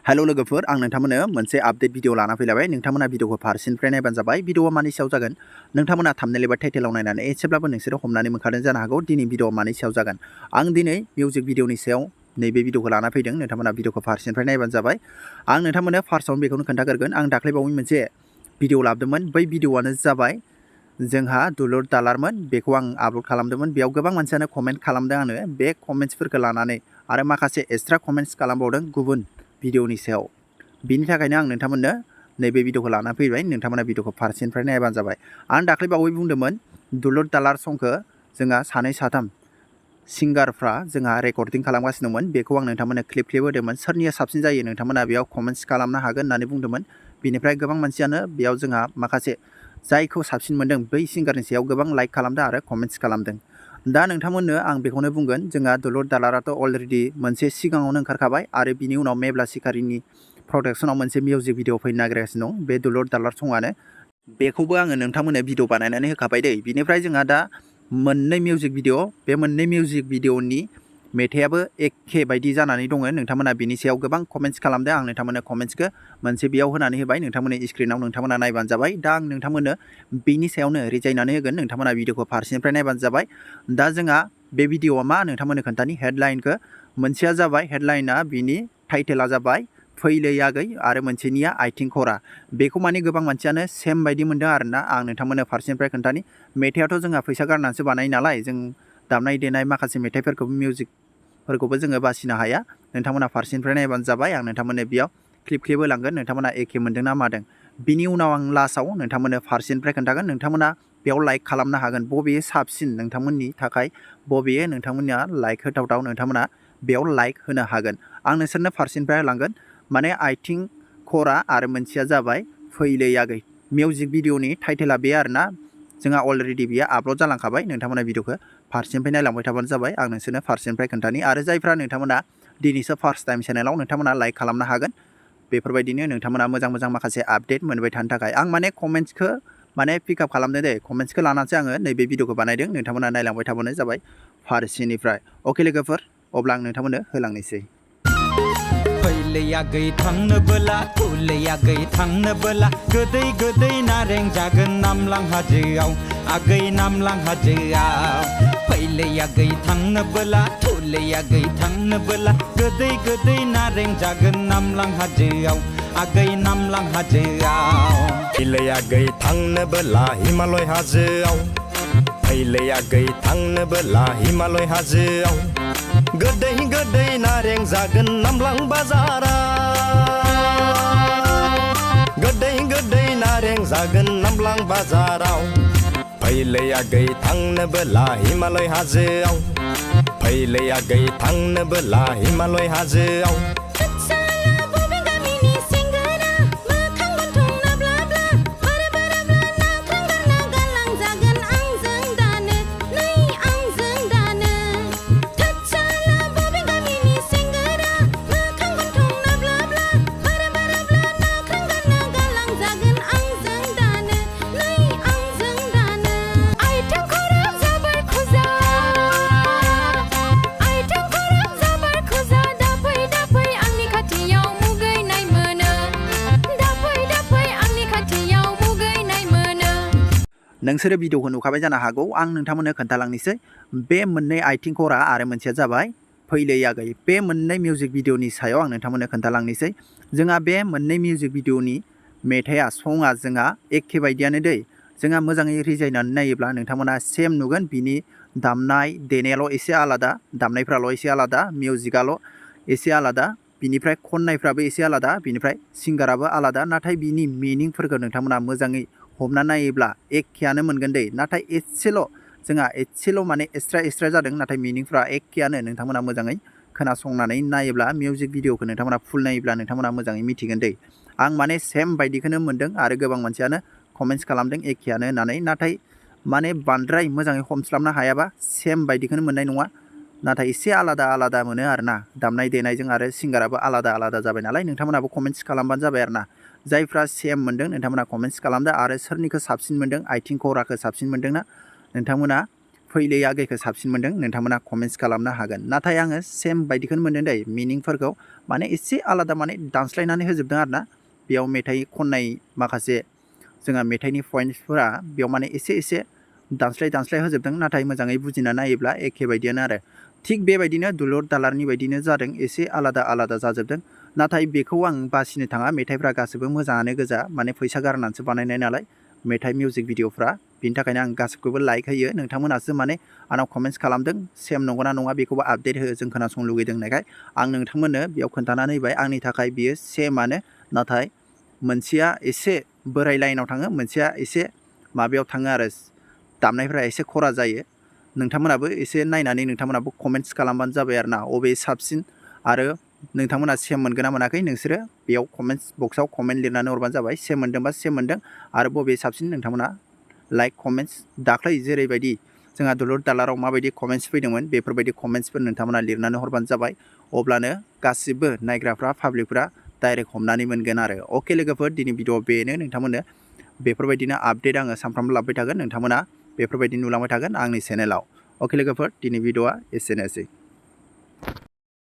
Hello लोगोफोर आं नोंथांमोननो मोनसे आपडेट भिडिअ लाना फैलायबाय नोंथांमोना भिडिअखौ फारसेनिफ्राय नायबानो जाबाय भिडिअआ मानि सायाव जागोन नोंथांमोना थाम्बनेल एबा टाइटेलाव नायनानै एसेब्लाबो नोंसोरो हमनानै मोनखादों जानो हागौ दिनै भिडिअआ मानि सायाव जागोन आं दिनै मिउजिक भिडिअनि सायाव नैबे भिडिअखौ लाना फैदों नोंथांमोना भिडिअखौ फारसेनिफ्राय नायबानो जाबाय आं नोंथांमोननो फार्स्टआवनो बेखौनो खोन्थागोरगोन आं दाख्लैबावै मोनसे भिडिअ लाबोदोंमोन बै भिडिअआनो जाबाय जोंहा दुलुर दालारमोन बेखौ आं आपल'ड खालामदोंमोन बेयाव गोबां मानसियानो कमेन्ट खालामदों आंनो बे कमेन्ट्सफोरखौ लानानै आरो माखासे एक्सट्रा कमेन्ट्स खालामबावदों गुबुन भिडिअनि सायाव बिनि थाखायनो आं नोंथांमोननो नैबे भिडिअखौ लाना फैबाय नोंथांमोना भिडिअखौ फारसेनिफ्राय नायबानो जाबाय आं दाख्लैबावै बुंदोंमोन दुलुर दालार संखौ जोंहा सानै साथाम सिंगारफ्रा जोंहा रेकर्डिं खालामगासिनो दंमोन बेखौ आं नोंथांमोननो क्लिप होदोंमोन सोरनिया साबसिन जायो नोंथांमोना बेयाव कमेन्ट्स खालामनो हागोन होननानै बुंदोंमोन बिनिफ्राय गोबां मानसियानो बेयाव जोंहा माखासे जायखौ साबसिन मोनदों बै सिंगारनि सायाव गोबां लाइक खालामदों आरो कमेन्ट्स खालामदों दा नोंथांमोननो आं बेखौनो बुंगोन जोंहा दुलुर दालाराथ' अलरेडि मोनसे सिगाङावनो ओंखारखाबाय आरो बिनि उनाव मेब्ला सिखारिनि प्रडाक्शनाव मोनसे मिउजिक भिडिअ फैनो नागिरगासिनो दं बे दुलुर दालार सङानो बेखौबो आङो नोंथांमोननो भिडिअ बानायनानै होखाबाय दै बिनिफ्राय जोंहा दा मोननै मिउजिक भिडिअ बे मोननै मिउजिक भिडिअनि मेथाइयाबो एखे बायदि जानानै दङ नोंथांमोना बिनि सायाव गोबां कमेन्ट्स खालामदों आं नोंथांमोननो कमेन्ट्सखौ मोनसे बेयाव होनानै होबाय नोंथांमोननि स्क्रिनाव नोंथांमोना नायबानो जाबाय दा आं नोंथांमोननो बिनि सायावनो रिजायनानै होगोन नोंथांमोना भिडिअखौ फारसेनिफ्राय नायबानो जाबाय दा जोंहा बे भिडिअआ मा नोंथांमोननो खोन्थानि हेडलाइनखौ मोनसेया जाबाय हेडलाइना बिनि टाइटेला जाबाय फैलै आगै आरो मोनसेनिया आइथिं खरा बेखौ माने गोबां मानसियानो सेम बायदि मोनदों आरोना आं नोंथांमोननो फारसेनिफ्राय खोन्थानि मेथाइआथ' जोंहा फैसा गारनानैसो बानायो नालाय जों दामनाय देनाय माखासे मेथाइफोरखौबो मिउजिकफोरखौबो जोङो बासिनो हाया नोंथांमोना फारसेनिफ्राय नायबानो जाबाय आं नोंथांमोननो बेयाव क्लिप होलांगोन नोंथांमोना एखे मोनदों ना मादों बिनि उनाव आं लास्टआव नोंथांमोननो फारसेनिफ्राय खोन्थागोन नोंथांमोना बेयाव लाइक खालामनो हागोन बबे साबसिन नोंथांमोननि थाखाय बबे नोंथांमोननिया लाइक होथावथाव नोंथांमोना बेयाव लाइक होनो हागोन आं नोंसोरनो फारसेनिफ्राय होलांगोन माने आइथिं खरा आरो मोनसेया जाबाय फैलै आगै मिउजिक भिडिअनि टाइटेला बे आरोना जोंहा अलरेडि बेयो आपल'ड जालांखाबाय नोंथांमोना भिडिअखौ फारसेनिफ्राय नायलांबाय थाबानो जाबाय आं नोंसोरनो फारसेनिफ्राय खोन्थानि आरो जायफ्रा नोंथांमोना दिनैसो फार्स्ट टाइम चेनेलाव नोंथांमोना लाइक खालामनो हागोन बेफोरबायदिनो नोंथांमोना मोजां माखासे आपडेट मोनबाय थानो थाखाय आं माने कमेन्ट्सखौ माने पिकआप खालामदों दे कमेन्ट्सखौ लानानैसो आङो नैबे भिडिअखौ बानायदों नोंथांमोना नायलांबाय थाबानो जाबाय फारसेनिफ्राय अके लोगोफोर अब्ला आं नोंथांमोननो होलांनोसै फैलै आगै थांनोबोला फुलै आगै थांनोबोला गोदै गोदै नारें जागोन नामलां हाजोआव आगै नामलां हाजोआव फैलै आगै थांनोबोला फुलै आगै थांनोबोला गोदै गोदै नारें जागोन नामलां हाजोआव आगै नामलां हाजोआव फैलै आगै थांनोबोला हिमालय हाजोआव फैलै आगै थांनोबोला हिमालय हाजोआव गोदै गोदै नारें जागोन नामलां बाजाराव गोदै गोदै नारें जागोन नामलां बाजाराव फैलै आगै थांनोबोला हिमालय हाजोआव फैलै आगै थांनोबोला हिमालय हाजोआव नोंसोरो भिडिअखौ नुखाबाय जानो हागौ आं नोंथांमोननो खोन्थालांनोसै बे मोननै आइथिं खरा आरो मोनसेया जाबाय फैलै आगै बे मोननै मिउजिक भिडिअनि सायाव आं नोंथांमोननो खोन्थालांनोसै जोंहा बे मोननै मिउजिक भिडिअनि मेथाइआ सङा जोंहा एखे बायदियानो दै जोंहा मोजाङै रिजायनानै नायोब्ला नोंथांमोना सेम नुगोन बिनि दामनाय देनायाल' एसे आलादा दामनायफ्राल' एसे आलादा मिउजिकआल' एसे आलादा बिनिफ्राय खननायफ्राबो एसे आलादा बिनिफ्राय सिंगाराबो आलादा नाथाय बिनि मिनिंफोरखौ नोंथांमोना मोजाङै हमना नायोब्ला एखेयानो मोनगोन दै नाथाय एसेल' माने एक्सट्रा जादों नाथाय मिनिंफ्रा एखेयानो नोंथांमोना मोजाङै खोनासंनानै नायोब्ला मिउजिक भिडिअखौ नोंथांमोना फुल नायोब्ला नोंथांमोना मोजाङै मिथिगोन दै आं माने सेम बायदिखौनो मोनदों आरो गोबां मानसियानो कमेन्ट्स खालामदों एखेयानो होननानै नाथाय माने बांद्राय मोजाङै हमस्लाबनो हायाबा सेम बायदिखौनो मोननाय नङा नाथाय एसे आलादा मोनो आरोना दामनाय देनायजों आरो सिंगाराबो आलादा जाबाय नालाय नोंथांमोनाबो कमेन्ट्स खालामबानो जाबाय आरोना जायफ्रा सेम मोनदों नोंथांमोना कमेन्ट्स खालामदो आरो सोरनिखौ साबसिन मोनदों आइथिं खराखौ साबसिन मोनदोंना नोंथांमोना फैलै आगैखौ साबसिन मोन्दों नोंथांमोना कमेन्ट्स खालामनो हागोन। नाथाय आङो सेम बायदिखौनो मोन्दों दै मिनिंफोरखौ माने एसे आलादा माने दानस्लायनानै होजोबदों आरोना। बेयाव मेथाइ खननाय माखासे जोंहा मेथाइनि पइन्ट्सफोरा बेयाव माने एसे दानस्लाय होजोबदों नाथाय मोजाङै बुजिना नायोब्ला एखे बायदियानो आरो। थिग बेबायदिनो दुलुर दालारनि बायदिनो जादों एसे आलादा जाजोबदों। नाथाय बेखौ आं बासिनो थाङा मेथाइफ्रा गासैबो मोजाङानो गोजा माने फैसा गारनानैसो बानायनाय नालाय मेथाइ मिउजिक भिडिअफ्रा बिनि थाखायनो आं गासैखौबो लाइक होयो। नोंथांमोनासो माने आंनाव कमेन्ट्स खालामदों सेम नंगौना नङा बेखौबो आपडेट हो जों खोनासंनो लुगैदों होननायखाय आं नोंथांमोननो बेयाव खोन्थानानै होबाय। आंनि थाखाय बियो सेमानो नाथाय मोनसेया एसे बोराय लाइनाव थाङो मोनसेया एसे माबायाव थाङो आरो दामनायफ्रा एसे खरा जायो। नोंथांमोनाबो एसे नायनानै नोंथांमोनाबो कमेन्ट्स खालामबानो जाबाय आरो ना अबे साबसिन आरो नोंथांमोना सेम मोनगोन ना मोनाखै नोंसोरो बेयाव कमेन्ट्स बक्सआव कमेन्ट लिरनानै हरबानो जाबाय। सेम मोन्दोंबा सेम मोन्दों आरो बबे साबसिन नोंथांमोना लाइक कमेन्ट्स दाख्लै जेरैबायदि जोंहा दुलुर दालाराव माबायदि कमेन्ट्स फैदोंमोन बेफोरबायदि कमेन्ट्सफोर नोंथांमोना लिरनानै हरबानो जाबाय। अब्लानो गासिबो नायग्राफ्रा पाब्लिकफ्रा डाइरेक्ट हमनानै मोनगोन आरो। अके लोगोफोर दिनै भिडिअ बेनो नोंथांमोननो बेफोरबायदिनो आपडेट आङो सानफ्रामबो लाबोबाय थागोन नोंथांमोना बेफोरबायदि नुलांबाय थागोन आंनि चेनेलाव। अके लोगोफोर दिनै भिडिअआ एसेनोसै।